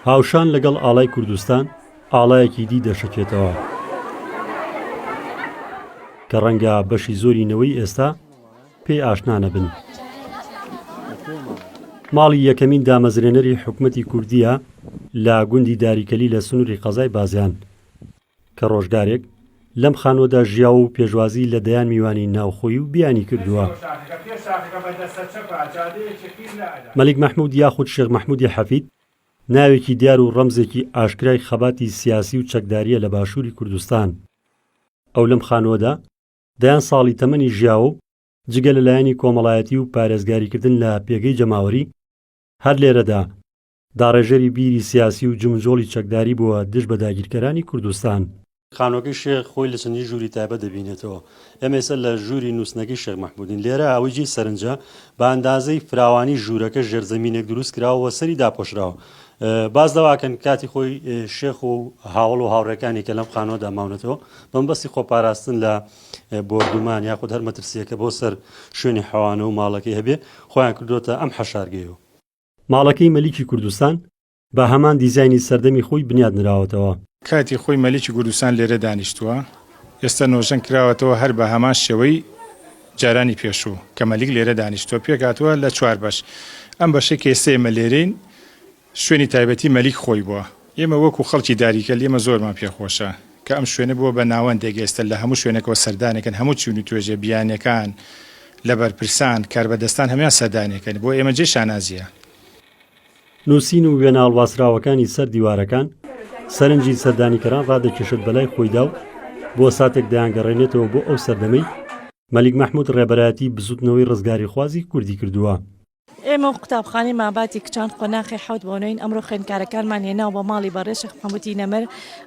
هاوشان لەگەڵ ئاڵای کوردستان ئاڵایەکی دی دەشەکێتەوە کە ڕەنگە بەشی زۆری نەوەی ئێستا پێی ئاشنا نەبن. ماڵی یەکەمین دامەزرێنەری حکومەتی کوردییە لە گوندی داریکەلی لە سنووری قەزای بازیان کە ڕۆژگارێک لەم خانووەدا ژیاوە و پێشوازی لە دەیان میوانی ناوخۆیی و بیانی کردووە. مەلیک مەحموود یاخود شێخ مەحموودی حەفید ناوێکی دیار و ڕەمزێکی ئاشکرای خەباتی سیاسی و چەکدارییە لە باشووری کوردستان. ئەو لەم خانووەدا دەیان ساڵی تەمەنی ژیاوە و جگە لە لایەنی کۆمەڵایەتی و پارێزگاریکردن لە پێگەی جەماوەری، هەر لێرەدا داڕێژەری بیری سیاسی و جموجۆڵی چەکداری بووە دژ بە داگیرکەرانی کوردستان. خانووەکەی شێخ خۆی لە چەندین ژووری تایبەت دەبینێتەوە. ئێمە ئێستا لە ژووری نووستنەکەی شێخ مەحموودین. لێرە ئەوەی جێی سەرنجە بە ئەندازەی فراوانی ژوورەکە ژێرزەمینێک دروست کراوە و سەری داپۆشراوە. باس لەوە ئەکەن کاتی خۆی شێخ و هاوەڵ و هاوڕێکانی کە لەم خانووەدا ماونەتەوە بە مەبەستی خۆپاراستن لە بۆردومان یاخود هەر مەترسییەکە بۆ سەر شوێنی حەوانە و ماڵەکەی هەبێ خۆیان کردووەتە ئەم حەشارگەیەوە. ماڵەکەی مەلیکی کوردستان بە هەمان دیزاینی سەردەمی خۆی بنیات نراوەتەوە. کاتی خۆی مەلیکی کوردستان لێرە دانیشتووە، ئێستا نۆژەن کراوەتەوە هەر بە هەمان شێوەی جارانی پێشوو کە مەلیک لێرە دانیشتووە، پێکهاتووە لە چوار بەش، ئەم بەشەی کە ئێستا ئێمە لێرەین شوێنی تایبەتی مەلیک خۆی بووە، ئێمە وەکو خەڵکی داریکەل ئێمە زۆرمان پێخۆشە کە ئەم شوێنە بووە بە ناوەندێک ئێستا لە هەموو شوێنێکەوە سەردانێکن هەموو چین و توێژە بیانیەکان لە بەرپرسان کاربەدەستان هەموان سەردانێکن بۆ ئێمە جێی شانازیە. نووسین و وێنە هەڵواسراوەکانی سەر دیوارەکان سەرنجی سەردانیکەران ڕادەکێشێت بەلای خۆیدا و بۆ ساتێک دەیانگەڕێنێتەوە بۆ ئەو سەردەمەی مەلیک مەحمود ڕێبەرایەتی بزوتنەوەی ڕزگاریخوازی کوردی کردووە. ئێمە و قوتابخانەی ماباتی کچان قۆناخی حەوت بۆ نۆین ئەمڕۆ خوێندکارەکانمان هێناوە بۆ ماڵی بەڕێز شێخ محەممودی نەمر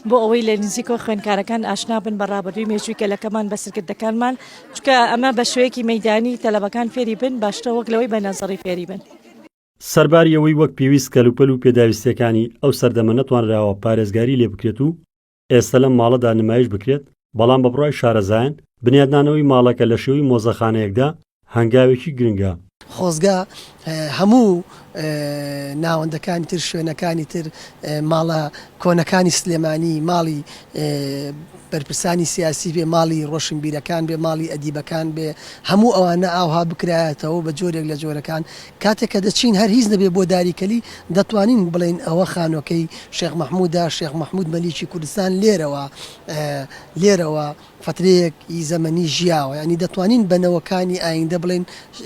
بۆ ئەوەی لە نزیکەوە خوێندکارەکان ئاشنا بن بە ڕابردووی مێژووی گەلەکەمان بە سەرکردەکانمان چونکە ئەمە بە شێوەیەکی مەیدانی تەلەبەکان فێری بن باشترە وەک لەوەی بە نەزەڕی فێری بن. سەرباری ئەوەی وەک پێویست کەلوپەل و پێداویستییەکانی ئەو سەردەمە نەتوانراوە پارێزگاری لێ بکرێت و ئێستە لەم ماڵەدا نمایش بکرێت، بەڵام بە بڕوای شارەزایان، بنیادنانەوەی ماڵەکە لە شێوەی مۆزەخانەیەکدا هەنگاوێکی گرنگە. خۆزگە هەموو ناوەندەکانی تر، شوێنەکانی تر، ماڵە کۆنەکانی سلێمانی، ماڵی بەرپرسانی سیاسی بێ، ماڵی ڕۆشنبیرەکان بێ، ماڵی ئەدیبەکان بێ، هەموو ئەوانە ئاوها بکرایەتەوە بە جۆرێک لە جۆرەکان. کاتێک کە دەچین هەر هیچ نەبێ بۆ داریکەلی دەتوانین بڵێین ئەوە خانووەکەی شێخ مەحموودە، شێخ مەحموود مەلیکی کوردستان لێرەوە لێرەوە فەترەیەک ی زەمەنی ژیاوە، یانی دەتوانین بە نەوەکانی ئایندە بڵێین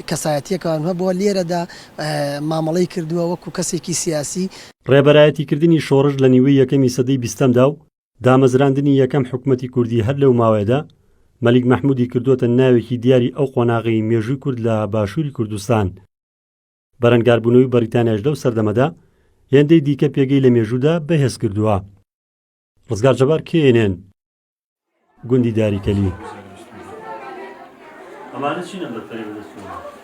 کەسایەتییەکمان هەبووە لێرەدا مامەڵەی کردووە وەکوو کەسێکی سیاسی. ڕێبەرایەتیکردنی شۆڕش لە نیوەی یەکەمی سەدەی بیستەمدا و دامەزراندنی یەکەم حکومەتی کوردی هەر لەو ماوەیەدا مەلیک مەحمودی کردۆتە ناوێکی دیاری ئەو قۆناغەی مێژووی کورد لە باشووری کوردستان. بەرەنگاربوونەوەی بەریتانیاش لەو سەردەمەدا هێندەی دیکە پێگەی لە مێژوودا بەهێز کردووە. ڕزگار جەبار کێنێن گوندی داریکەلی. ئەمانە چینە بەفرێ بەدەستەوە؟